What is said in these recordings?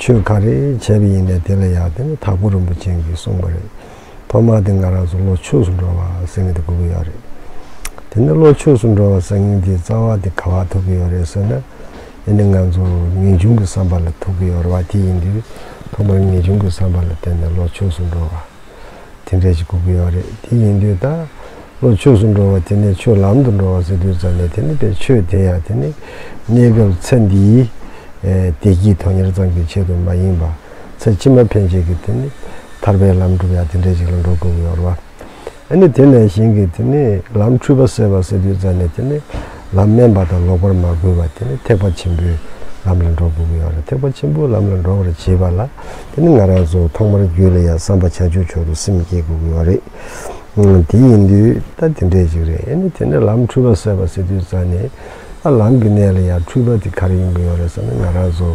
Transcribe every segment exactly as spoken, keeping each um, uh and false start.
ཆོས་ག་རེ་བྱས་པ་ཡིན་ནའི་དེ་ལ་ཡང་དེ་ནི་དྭགས་པོ་རིན་པོ་ཆེ་གིས་གསུངས་པ་རེད། ཐོག་མར་དེ་ང་རང་ཚོ་བློ་ཆོས་སུ་འགྲོ་བ་ཟེར་མཁན་དེ་དགོས་ཀྱི་ཡོད་རེད། དེ་ནི་བློ་ཆོས་སུ་འགྲོ་བ་ཟེར་མཁན་དེ་རྩ་བ་དེ་ག་པར་ཐུག་གི་ཡོད་རེད་ཟེར་ན། ཨེ་ནི་ང་ཚོ་ངེས་འབྱུང་གི་བསམ་པ་ལ་ཐུག་གི་ཡོད་རེད་བ། དེ་ཡིན་དུས་ཐོག་མར་ངེས་འབྱུང་གི་བསམ་པ་ལ་བརྟེན་ནས་བློ་ཆོས་སུ་འགྲོ་བ། དེ་འདྲ་ཞིག་དགོས་ཀྱི་ཡོད་རེད། དེ་ཡིན་དུས་ད་བློ་ཆོས་སུ་འགྲོ་བ་དེ་ནས་ཆོས་ལམ་དུ་འགྲོ་བ་ཟེར་དུས་ཙམ་ནས་དེ་ནི་དཔེ་ཆོས་དེ་ཡང་དེ་ནི་གནས་སྐབས་ཚེ་འདིའི་ཨེ་བདེ་སྐྱིད་དོན་གཉེར་ཙམ་གྱི་ཆེད་དུ་མ་ཡིན་པ། ཚེ་ཕྱི་མ་ཕན་ཆེད་ཀྱི་དེ་ནི་ཐར་པའི་ལམ་སྒྲུབ་ཡ་དེ་འདྲ་ཞིག་ལ་འགྲོ་དགོས་ཀྱི་ཡོད་རེད་བ། ཨ་ནི་དེ་ནས་གཞན་གྱི་དེ་ནི་ལམ་འཁྲུལ་པ་སེལ་བ་ཟེར་དུས་ཙམ་ནས་དེ་ནི་ལམ་དམན་པ་དང་ལོག་པར་མ་གོས་པ་དེ་ནི་ཐེག་པ་ཆེན་པོའི་ལམ་ལ་འགྲོ་དགོས་ཀྱི་ཡོད་རེད། ཐེག་པ་ཆེན་པོའི་ལམ་ལ་འགྲོ་བར་བྱེད་པ་ལ་དེ་ནི་ང་རང་ཚོ་ཐོག་མར་རྒྱུད་ལ་ཡང་བསམ་པ་བྱང་ཆུབ་མཆོག་ཏུ་སེམས་བསྐྱེད་དགོས་ཀྱི་ཡོད་རེད། ཨང་། དེ་ཡིན་དུས་ད་དེ་འདྲས་ཅིག་རེད། ཨ་ནི་དེ་ནི་ལམ་འཁྲུལ་པ་སེལ་བ་ཟེར་དུས་ཙམ་ནས་ད་ལམ་གྱི་གནས་ལ་ཡང་འཁྲུལ་པ་དེ་ག་རེ་ཡིན་གྱི་ཡོད་རེད་ཟེར་ན། ང་རང་ཚོ་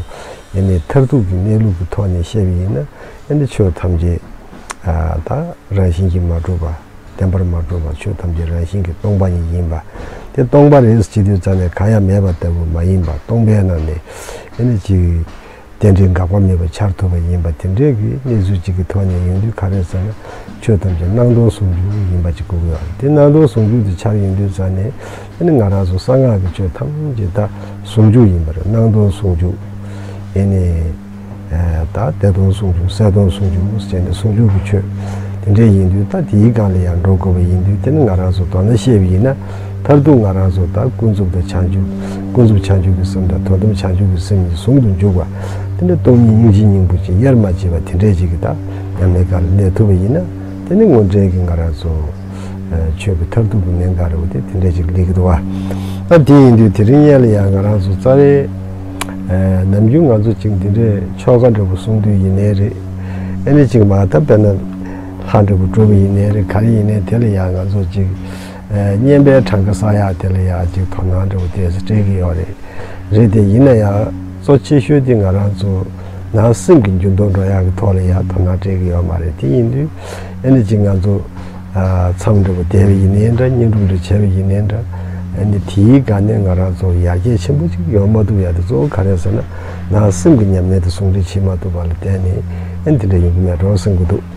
ཨ་ནི་མཐར་ཐུག་གི་གནས་ལུགས་ཀྱི་ཐོག་ནས་བཤད་པ་ཡིན་ན། ཨ་ནི་ཆོས་ཐམས་ཅད་ཨ་ད་རང་བཞིན་གྱིས་མ་གྲུབ་པ། བདེན་པར་མ་གྲུབ་པ། ཆོས་ཐམས་ཅད་རང་བཞིན་གྱིས་སྟོང་པ་ཉིད་ཡིན་པ། དེ་སྟོང་པ་རེད་ཟེར་དུས་ཙམ་ནས་གང་ཡང་མེད་པ་ལྟ་བུ་མ་ཡིན་པ། སྟོང་པའི་ནང་ནས་ཨེ་ནི་ཅིག་རྟེན་འབྲེལ་འགག་པ་མེད་པ་འཆར་ཐུབ་པ་ཡིན་པ། དེ་འདྲའི་གི་གནས་ཚུལ་ཅིག་གི་ཐོག་ནས་ཡོང་དུས་ག་རེ་ཟེར་ན། ཆོས་ཐམས་ཅད་སྣང་སྟོང་ཟུང་འཇུག་ཡིན་པ་ཅིག་དགོས་ཀྱི་ཡོད་རེད། དེ་སྣང་སྟོང་ཟུང་འཇུག་དེ་འཆར་ཡོང་དུས་ཙམ་ནས་ཨེ་ནི་ང་རང་ཚོ་གསང་སྔགས་ཀྱི་ཆོས་ཐམས་ཅད་ད་ཟུང་འཇུག་ཡིན་པ་རེད། སྣང་སྟོང་ཟུང་འཇུག་ཨེ་ནི། ཨ་ད་བདེ་སྟོང་ཟུང་འཇུག་གསལ་སྟོང་ཟུང་འཇུག་ཟེར་ནས་ཟུང་འཇུག་གི་ཆོས་དེ་འདྲས་ཡིན་དུས། ད་དེའི་སྒང་ལ་ཡང་འགྲོ་དགོས་པ་ཡིན་དུས། དེ་ནི་ང་རང་ཚོ་མདོར་ན་བཤད་པ་ཡིན་ན། མཐར་ཐུག་ང་རང་ཚོ་ད་ཀུན་རྫོབ་དང་བྱང་ཆུབ། ཀུན་རྫོབ་བྱང་ཆུབ་ཀྱི་སེམས་དང་དོན་དམ་བྱང་ཆུབ་ཀྱི་སེམས་གཉིས་ཟུང་དུ་འཇུག་པ། དེ་ནི་སྟོང་ཉིད་སྙིང་རྗེའི་སྙིང་པོ་ཅན། དབྱེར་མ་མཆིས་པ་དེ་འདྲས་ཅིག་གི་ད་ཉམས་ལེན་སྒང་ལ་གནས་ཐུབ་པ་ཡིན་ན། དེ་ནི་དངོས་འབྲེལ་གྱི་ང་རང་ཚོ་ཆོས་ཀྱི་མཐར་ཐུག་གི་གནད་འགག་རེད་པ། དེ་དེ་འདྲས་ཅིག་སླེབས་ཀྱི་འདུག་བ། ད་དེ་ཡིན་དུས་དེ་རིང་གནས་ལ་ཡང་ང་རང་ཚོ་རྩ་བའི་ཨ་ནམ་རྒྱུན་ང་ཚོ་ཅིག་འདི་འདྲའི་ཆོ་ག་འདྲ་པོ་གསུང་དུས་ཡིན་ནའི་རེད། ཨ་ནི་ཅིག་མ་ད་དཔེར་ན་ལྷ་འདྲ་པོ་སྒྲུབ་པ་ཡིན་ནའི་རེད། ག་རེ་ཡིན་ནའི་དེ་ལ་ཡང་ང་ཚོ་ཅིག་ཨ་བསྙེན་པའི་གྲངས་ཀ་བསགས་ཡག་དེ་ལ་ཡང་ཅིག་དོ་སྣང་འདྲ་པོ་དེ་ཚོ་སྤྲད་ཀྱི་ཡོད་རེད། རེད་དེ། ཡིན་ན་ཡང་གཙོ་ཆེ་ཤོས་དེ་ང་རང་ཚོ་ནང་སེམས་ཀྱི་འགྱུར་ལྡོག་འགྲོ་ཡག་གི་ཐོག་ལ་ཡང་དོ་སྣང་སྤྲད་ཀྱི་ཡོད་མ་རེད། དེ་ཡིན་དུས་ཨ་ནི་ཅིག་ང་ཚོ་ཨ་མཚམས་འདྲ་པོ་བསྡད་པ་ཡིན་ནའི་འདྲ། བསྙེན་སྒྲུབ་འདྲ་བྱས་པ་ཡིན་ནའི་འདྲ། ཨ་ནི་དེའི་སྒང་ནས་ང་རང་ཚོ་ཡར་རྒྱས་ཆེན་པོ་ཅིག་ཡོང་མ་ཐུབ་ཡག་དེ་གཙོ་བོ་ག་རེ་ཟེར་ན། ནང་སེམས་ཀྱི་ཉམས་ལེན་དེ་ཟུང་འབྲེལ་བྱེད་མ་ཐུབ་པ་ལ་བརྟེན་ནས་ཨ་ནི་དེ་འདྲ་ཡོང་གི་མེད་འགྲོ་བསམ་གྱི་འདུག།